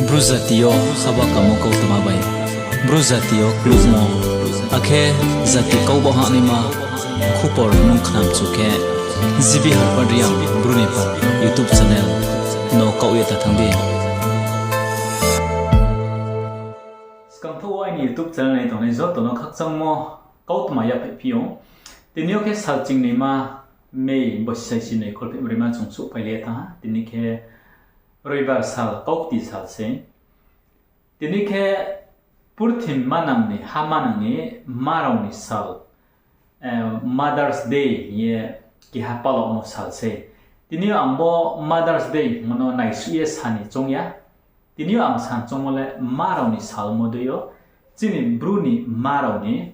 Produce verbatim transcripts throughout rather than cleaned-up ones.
Bru jati yo haba kamo kautma bai, Bru jati yo klummo, akhe jati kau baoh hahnaima khupor nung khnamchu khe, G B Harpad Reang Bru ni pha YouTube channel no kaoh ye ta thanng di. Skangthaoh wo aini YouTube channel nai tongnai joto no khakchangmo kautma yaphaihphi ou. Tini yo khe sal chingnoi ma May bosi saisi noi kholphehbroima chung souhphai le thanng ha. Tini khe Roibar sal, kaukti sal se. Tini khe purthimbi manang ni, ha manang ni, ma rao ni sal, Mother's Day hing ye keha palaumo sal se. Tini yo ang bo Mother's Day hingmo no naisuh ye sa ni choung ya. Tini yo ang sa ni choungmo le ma rao ni sal mo dei yo, chini Bru ni ma rao ni,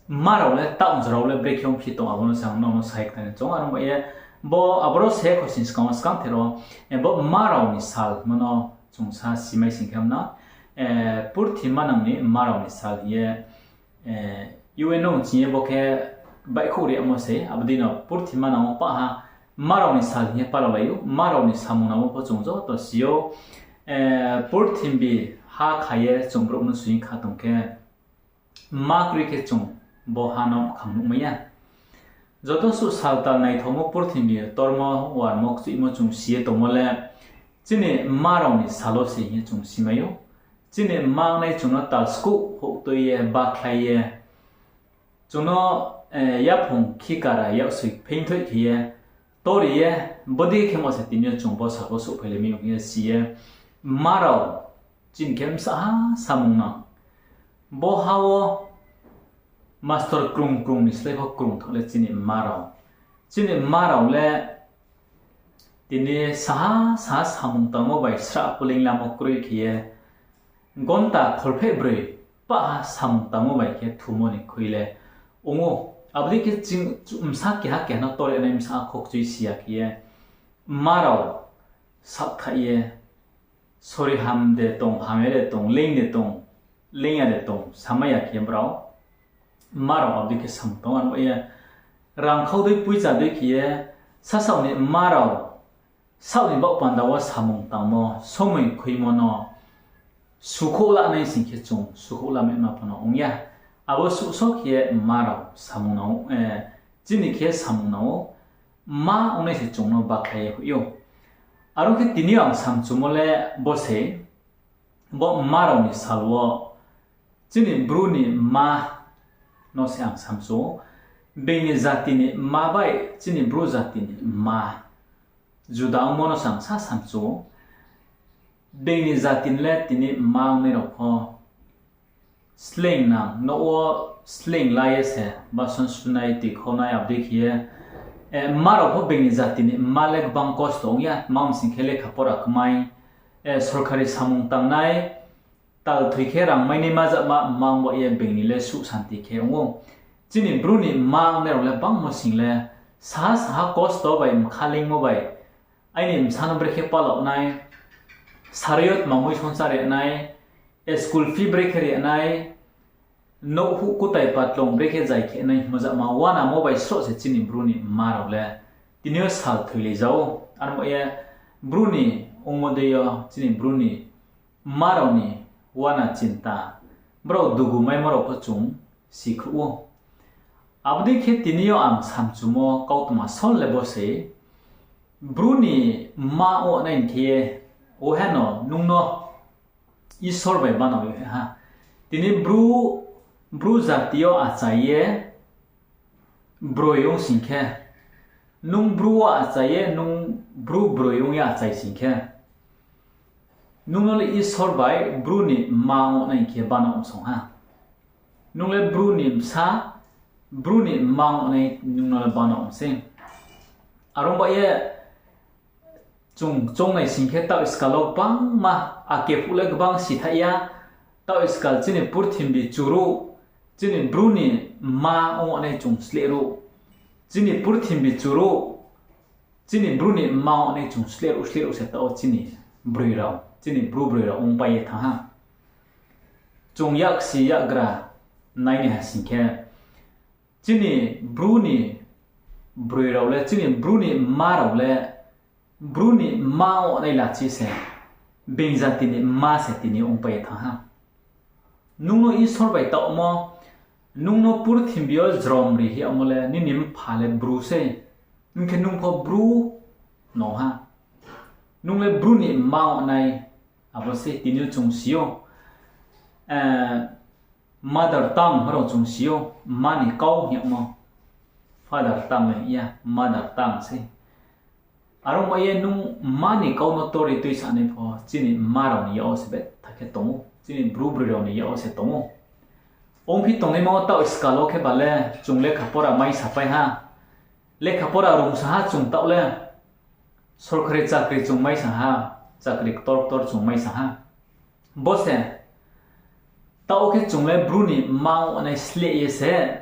ma rao le taoh jora wo le brekhe ongphi tong, abo no se ang nrao no sai khnari choung. Aro ba ye bo aboro se khosning skang wo skangther wo, bo ma rao ni sal hingmo no chung sa simai sing khe mna, purthimbi manang ni ma rao ni sal hing ye, U N no ching ye bo khe baihkhouh rimo se, abo dei no purthimbi manang wo pah ha ma rao ni sal hing ye palalai ou, ma rao ni samung nangmo pho chung joto si ou, purthimbi ha kha ye chung brouh no soi kha tong khe, ma kroi khe chung bo ha no mkhang nuhmai ya. Joto suh saltal naithaomo purthimbi tormo, warmo, kchuihmo chung si ye tongmo le chini ma rao ni sal wo se hing ye chung simai ou. Chini ma ongnai chung no tal skuh houhtoi ye, bakhlai ye, chung no yaphung khikara yaksoi pheingthoih khe ye, tori ye, bodei khemo se tini yo chung bo sal wo souhphai le mi ong ye si ye, ma rao chini khe bsa ha samung nang. Bo ha wo mastor krung krung ni slái pho krungthaoh le chini ma rao. Chini ma rao le tini saha saha samung tangmo bai srah puling lamo kroi khe ye, gonta kholphehbroi pah ha samung tangmo bai khe thumo ni khui le ong ou. Abo dei khe ching bsa keha keha no tor ye nai bsa khokchui si ya khe ye, ma rao saohthaih ye, sori ham de tong, hamya de tong, leing de tong, leing ya de tong, samai ya khe brao ma rao abo dei khe samung tang ou. Aro ye rangkhau dei poicha dei khe ye, sasaoh ni ma rao saoh ni baoh panda wo samung tangmo, somoi khuimo no sukhouh lanai sing khe chung sukhouh lamai ma pho no ong ya. Abo suhso khe ye ma rao samung nang ou, chini khe samung nang ou, ma ongnai se chung no bakhlai ye hoih ou. Aro khe tini yo ang samchumo le bo se, bo ma rao ni sal wo chini Bru ni ma no se ang samchu ou. Being ni jati ni ma bai chini Bru jati ni ma juda ongmo no se ang sa samchu ou. Being ni jati ni le tini ma ongnai rao pho sleing nang, nouh wo sleing la ye se, bason sunai, tui khaunai, abo dei khe ye, ma rao pho being ni jati ni ma le gbang kosto ong ya, tma ong sing khe lekha pora kmai, sorkari samung tangnai, tal thoi khe rang mai nai ma jama ma ong ba ye being ni le suh santi khe ong ou. Chini Bru ni ma ongnai rao le bangmo sing le, saha saha kosto bai mkha leingmo bai, aini bsa no brekhe palao nai, sari yo tma mui songcha ri nai, school fee brekhe ri nai, nouh huh kutai patlong brekhe zai khe nai hingmo jama uanamo bai sroh se chini Bru ni ma rao le tini yo sal thoilai ja ou. Aro ba ye Bru ni ongmo dei yo chini Bru ni ma rao ni uana chinta, brao dugu maimo rao pho chung sikhruh ou. Abo dei khe tini yo ang samchumo kautma sal le bo se, Bru ni ma ong nai khe ye, uaha no nung no Isor bai banao ye ha. Tini Bru, Bru jati yo achai ye broi ong sing khe, nung Bru wo achai ye, nung Bru broi ong ye achai sing khe, nung no le Isor bai Bru ni ma ong nai khe banao ong song ha. Nung le Bru ni bsa, Bru ni ma ong nai nung no le banao ong sei. Aro ba ye chung choungnai sing khe taoh skal wo gbangma ake phuh le gbang sithaih ya, taoh skal chini purthimbi churuh, chini Bru ni ma ong nai chung slehruh, chini purthimbi churuh, chini Bru ni ma ong nai chung slehruh slehruh se taoh chini broi rao, chini Bru broi rao ongpai ye thanng ha. Chung yaksi yakgra nai ni ha sing khe, chini Bru ni broi rao le, chini Bru ni ma rao le, Bru ni ma ong nai lachi se, being jati ni mma se tini ongpai ye thanng ha. Nung no Isor bai taohmo, nung no purthimbi yo jrom ri hiyamo le nini mpha le Bru sei, hing khe nung pho Bru no ha. Nung le Bru ni mma ong nai, abo se tini yo chung si ou. Mother tongue rao chung si ou, mma ni kau hing yagmo. Father tongue le hing ya, mother tongue sei. Aro bai ye nung mma ni kau no tori tuisanai pho, chini mma rao ni yak wo se betha khe tong ou, chini Bru broi rao ni yak wo se tong ou. Ongphi tongnaima wo taoh skal wo khe ba le chung lekha pora maisa pai ha. Lekha pora rungsa ha chung taoh le, sorkari chakri chung maisa ha, chakri ktor ktor chung maisa ha. Bo se, taoh khe chung le Bru ni mma ong nai sleh ye se,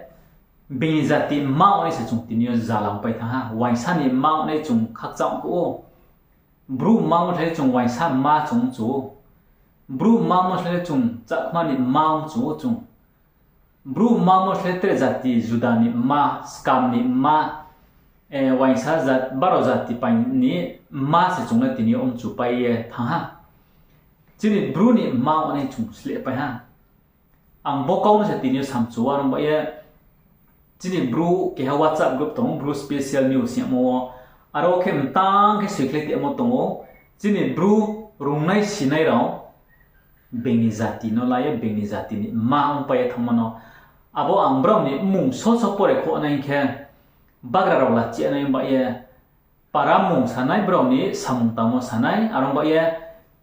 being jati mma ong nai se chung tini yo zalang pai thanng ha. Uaingsa ni mma ong nai chung khakchang kho ou. Bru mma ong nai chung uaingsa mma chung chu ou. Bru mma ong nai chung Chakma ni mma ong chu ou chung. Bru mma ong nai tre jati juda ni mma, skam ni mma, uaingsa jat-, baro jati pai ni mma se chung le tini yo ong chu pai ye thanng ha. Chini Bru ni mma ong nai chung sleh pai ha. Ang bo kau no se tini yo samchu wa rung ba ye, chini Bru keha WhatsApp group tong ou, Bru Special News hing yagmo wo. Aro khe mtang khe soikhlai tongmo tong ou, chini Bru rungnai sinai rao being ni jati no la ye, being ni jati ni mma ongpai ye thanngmo no. Abo ang brao ni mmung so so pore kho nai hing khe, bagra rao lachi nai ba ye, para mmung sanai, brao ni samung tangmo sanai, aro ba ye,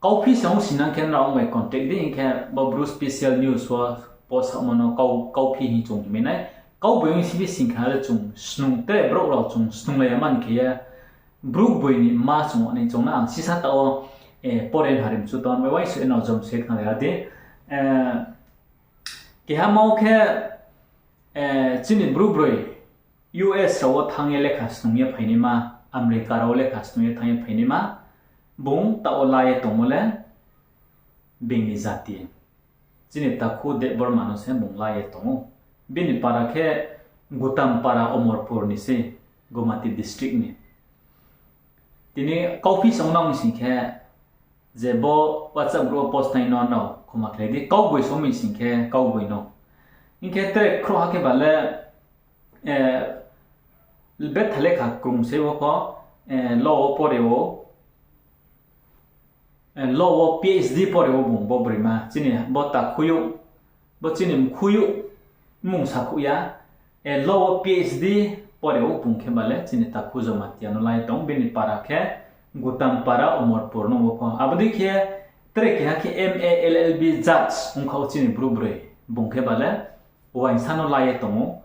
kauphi se ong sinang khe nrao ong bai contact di hing khe, bo Bru Special News wo post samo no kau-, kauphi hing chung hingmai nai. Kaugboino simi sing kha le chung snung tre brouh rao chung snunglai ya man khe ye, Bru gboi ni mma chung nai chung na ang sisa taoh wo, pore harimchu ton bai uaingsouh ye nrao jom se khnalai ra di. Keha ma wo khe, chini Bru broi U S rao wo thanng ye lekha snung ye phainaima, America rao wo lekha snung ye thanng ye phainaima, bung taoh wo la ye tongmo le being ni jati. Chini takhu Debbarma no se bung la ye tong ou. Bini para khe Gutampara Omorpur ni se, Gomati district ni. Tini kauphi se ong nang sing khe, je bo WhatsApp group wo post nai no nrao khoma khlai di, kaugboi se ong mi sing khe kaugboi no. Hing khe tre khrouhha khe ba le, betha lekha krung se wo pho, law wo pore ou, law wo P H D pore ou bung bo broima, chini bo takhu youh, bo chini mkhu youh, mmung sakhouh ya, law wo P H D pore ou bung khe ba le chini takhu Jamatia no la ye tong, bini para khe Gutampara Omorpur no wo pho. Abo dei khe tre keha khe M A L L B judge ongkha ou chini Bru broi, bung khe ba le uaingsa no la ye tong ou,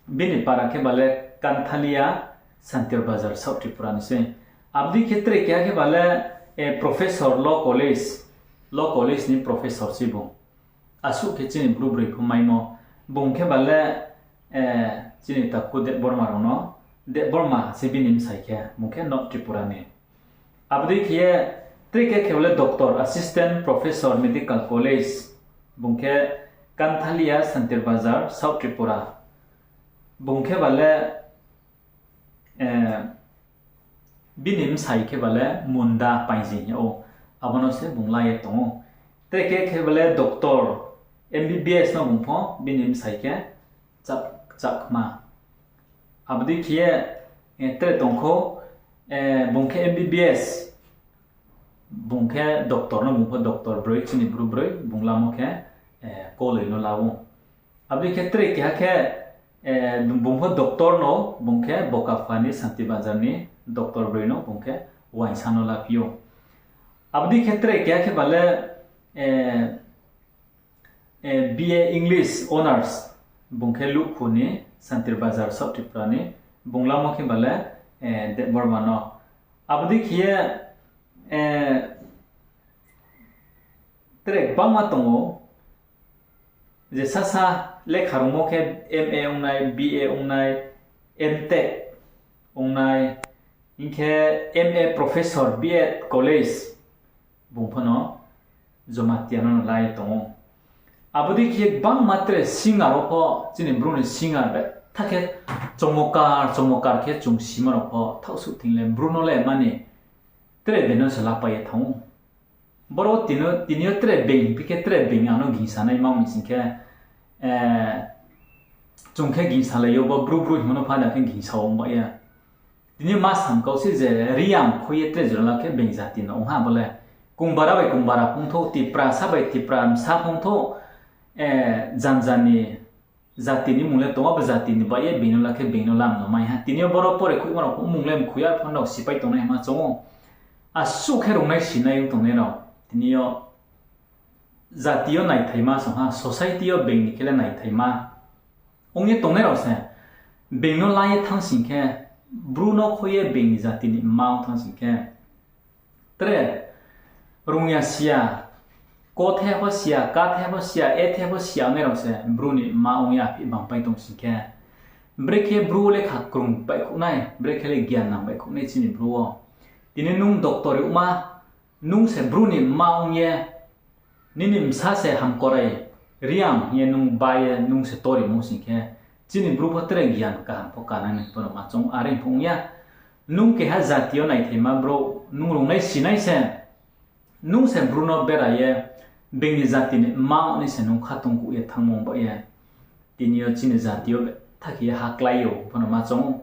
bini para khe ba le Kanthalia, Santir Bazar, South Tripura ni se. Abo dei khe tre keha khe ba le professor, law college, law college ni professor se bung. Asuh khe chini Bru broi pho maimo. Bung khe ba le, chini takhu Debbarma rao no, Debbarma se bini bsai khe, bung khe North Tripura ni. Abo dei khe ye tre khe khe ba le doctor, assistant professor, medical college, bung khe Kanthalia, Santir Bazar, South Tripura. Bung khe ba le, bini bsai khe ba le Munda Painjing hing yag ou, abo no se bung la ye tong ou. Tre khe khe ba le doctor, M B B S no bung pho bini bsai khe Chak-, Chakma. Abo dei khe ye, tre tong kho, bung khe M B B S, bung khe doctor no bung pho doctor broi, chini Bru broi, bung lamo khe, Koloi no la ou. Abo dei khe tre keha khe, bung pho doctor no, bung khe Bokapha ni Santir Bazar ni doctor broi no bung khe uaingsa no laphi ou. Abo dei khe tre keha khe ba le, B A English Honours, bung khe Lukhu ni, Santir Bazar, South Tripura ni, bung lamo khe ba le, Debbarma no. Abo dei khe ye, tre gbangma tong ou, je sasa lekha rungmo khe M A ongnai, B A ongnai, M Tech ongnai, hing khe M A professor, B Ed college, bung pho no Jamatia no la ye tong ou. Abo dei khe gbangma tre singer wo pho, chini Bru ni singer betha khe chomokar chomokar khe chung sima rao pho thaohsuh thing le Bru no le mani tre being no se lapai ye thanng ou. Boro tini yo tre being, hingphi khe tre being ang no gingsa naima ong mi sing khe, chung khe gingsalai yo bo Bru Bru hingmo no pha da khe gingsa ong ba ye. Tini yo ma sam kau se je Reang khui ye tre jora la khe being jati no ong ha bo le. Kongbara bai Kongbara phung thou, Tiprasa bai Tipra bsa phung thou, janja ni jati ni mmung le tong, abo jati ni bai ye being no la khe being no lam no mai ha. Tini yo boro pore khuimo rao pho mmung le mkhui ya, arphuh rao sipai tongnai hingma choung ou. Asuh khe rungnai sinai ong tongnai rao. Tini yo jati yo naithaima song ha, society yo being ni khe le naithaima ong ye tongnai rao se being no la ye thanng sing khe, Bru no khui ye being ni jati ni mma ong thanng sing khe, tre rung ya si ya, ko the pho si ya, ka the pho si ya, e the pho si ya ongnai rao se Bru ni mma ong ye aphi bangpai tong sing khe, brekhe Bru lekha krung baihkhouh nai, brekhe le giannang baihkhouh nai chini Bru wo. Tini nung doctor yagma, nung se Bru ni mma ong ye, nini bsa se Hamkorai Reang hing ye nung ba ye nung se torimo sing khe, chini Bru pho tre gian kaham pho kanai nai pho no ma choung, are pho ong ya. Nung keha jati yo naithaima brouh, nung rungnai sinai se, nung se Bru no bera ye, being ni jati ni mma ong ni se nung khatong kuh ye thanngmo ong ba ye. Tini yo chini jati yo betha khe ye haklái yo pho no ma choung ou.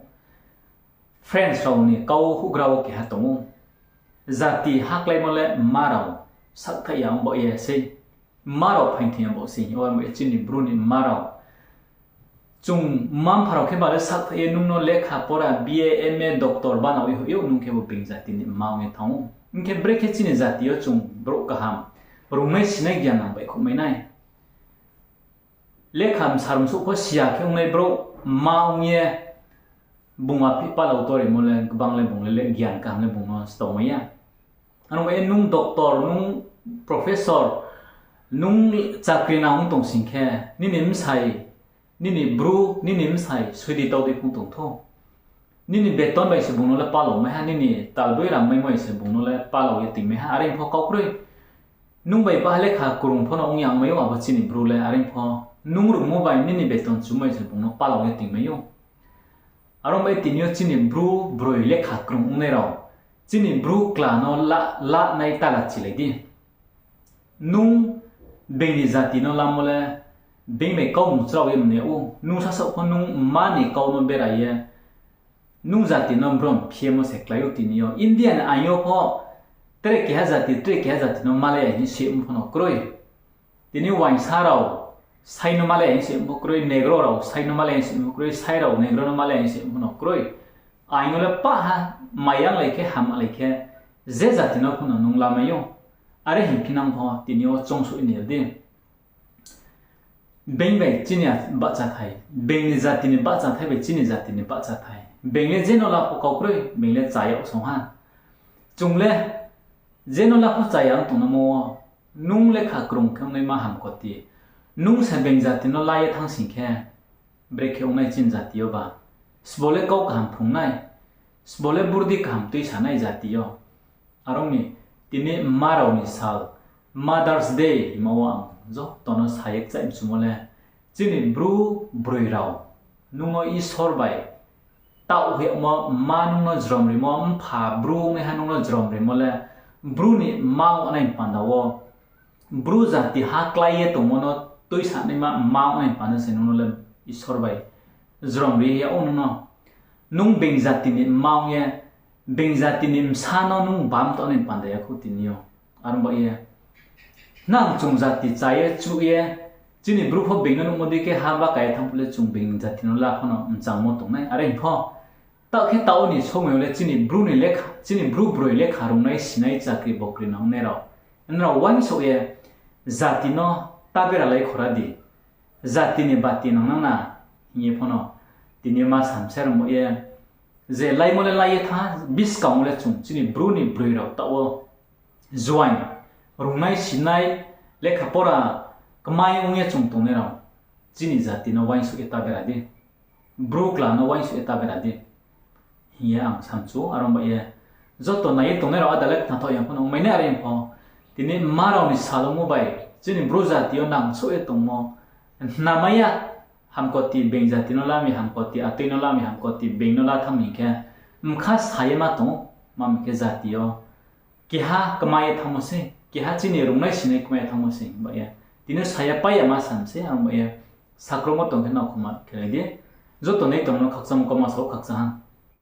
French rao ni kau houhgra wo keha tong ou. Jati hakláimo le mma rao sakthaih ya ong ba ye sei. Mma rao phaingthing ya bo sei, abo ye chini Bru ni mma rao. Chung mma-mpha rao khe ba le sakthaih ye nung no lekha pora B A, M A, doctor bana wi hoih ou, nung khe bo being jati ni mma ong ye thanng ou. Hing khe brekhe chini jati yo chung brouh kaham, rungnai sinai giannang baihkhouh mai nai. Lekha msarmsouh pho si ya khe ongnai brouh mma ong ye, bung aphi palao torimo le gbang le bung le, le gian kaham le bung no stao mai ya. Aro ba ye nung doctor, nung professor, nung chakri nang ong tong sing khe, nini bsai, nini Bru, nini bsai suidi taudi phung tong thou. Nini beton bai se bung no le palao mai ha, nini talboi rang maimo bai se bung no le palao ye toing mai ha, are pho kau kroi. Nung bai ba lekha krung pho no ong ya ong mai ou abo chini Bru le, are pho nung rungmo bai nini beton chumai se bung no palao ye toing mai ou. Aro bai tini yo chini Bru broi lekha krung ongnai rao, chini Bru kla no la, lanai tala chilai di. Nung being ni jati no lamo le, being bai kaumung chrao ye mne ou, nung sasaoh pho nung mma ni kau no bera ye, nung jati no brom phiyemo se klái ou tini yo. India ni aing yo pho tre keha jati, tre keha jati no malai ya hing se ong pho no kroi. Tini uaingsa rao sai no malai ya hing se ong pho kroi, Negro rao sai no malai ya hing se ong pho kroi, sai rao Negro no malai ya hing se ong pho no kroi. Aing yo le pah ha, maiyanglai khe, hamlai khe, je jati no pho no nung lamai ou. Are hing phinang pho, tini yo choungsouh ni di. Being bai chini bahchathai, being ni jati ni bahchathai bai chini jati ni bahchathai. Being le je no la pho kau kroi, being le cha yag song ha. Chung le je no la pho cha ya ong tongnaimo wo, nung lekha krung khe ongnaima hamkoti. Nung se being jati no la ye thanng sing khe, brekhe ongnai chini jati yo ba. Sbo le kau kaham phrung nai, sbo le burdi kaham tuisa nai jati yo. Are ong mi, tini mma rao ni sal, Mother's Day hingmo wo ang joto no sa ye kchaih mchumo le, chini Bru broi rao, nung no Isor bai taoh hoih yagmo, mma nung no jrom rimo, mpha Bru ongnaiha nung no jrom rimo le, Bru ni mma ong nai panda wo, Bru jati haklái ye tongmo no tuisanaima mma ong nai panda se nung no le Isor bai jrom ri yag ou nung no. Nung being jati ni mma ong ye, being jati ni bsa no nung bam tong nai panda ya khou tini yo. Are ong ba ye, nang chung jati cha ye chuh ye, chini Bru pho being no nuhmo dei khe ha ba ka ye thanng phuh le chung being jati no la pho no mchangmo tongnai. Are hing pho, taoh khe taoh ni somoi yo le chini Bru ni lekha, chini Bru broi lekha rungnai sinai chakri bokri nangnai rao, nrao uaingsouh ye jati no ta beralai khora di, jati ni bati nangnang na hing ye pho no tini yo ma samsa rungmo ye, je laimo le la ye thanng ha, buskang wo le chung chini Bru ni broi rao taoh wo joaing, rungnai sinai, lekha pora kmai ong ye chung tongnai rao, chini jati no uaingsouh ye ta bera di, Bru kla no uaingsouh ye ta bera di hing ye ang samchu ou. Are ong ba ye, joto nai ye tongnai rao áda le khnathaoh ya pho no ongmai nai, are pho tini mma rao ni sal ongmo bai chini Bru jati yo nangsouh ye tongmo, hnamai ya, hamkoti being jati no la mi, hamkoti atoi no la mi, hamkoti being no la thanng mi hing khe, bkha sa ye ma tong ou, ma mi khe jati yo Keha kma ye thanngmo se, keha chini rungnai sinai kma ye thanngmo se, himba ye. Tini sa ya pai ya ma sam se, ang ba ye. Sakromo tong khe nao khoma khelai di. Joto nai tongmo no khakchangmo kauma sao khakchang ha.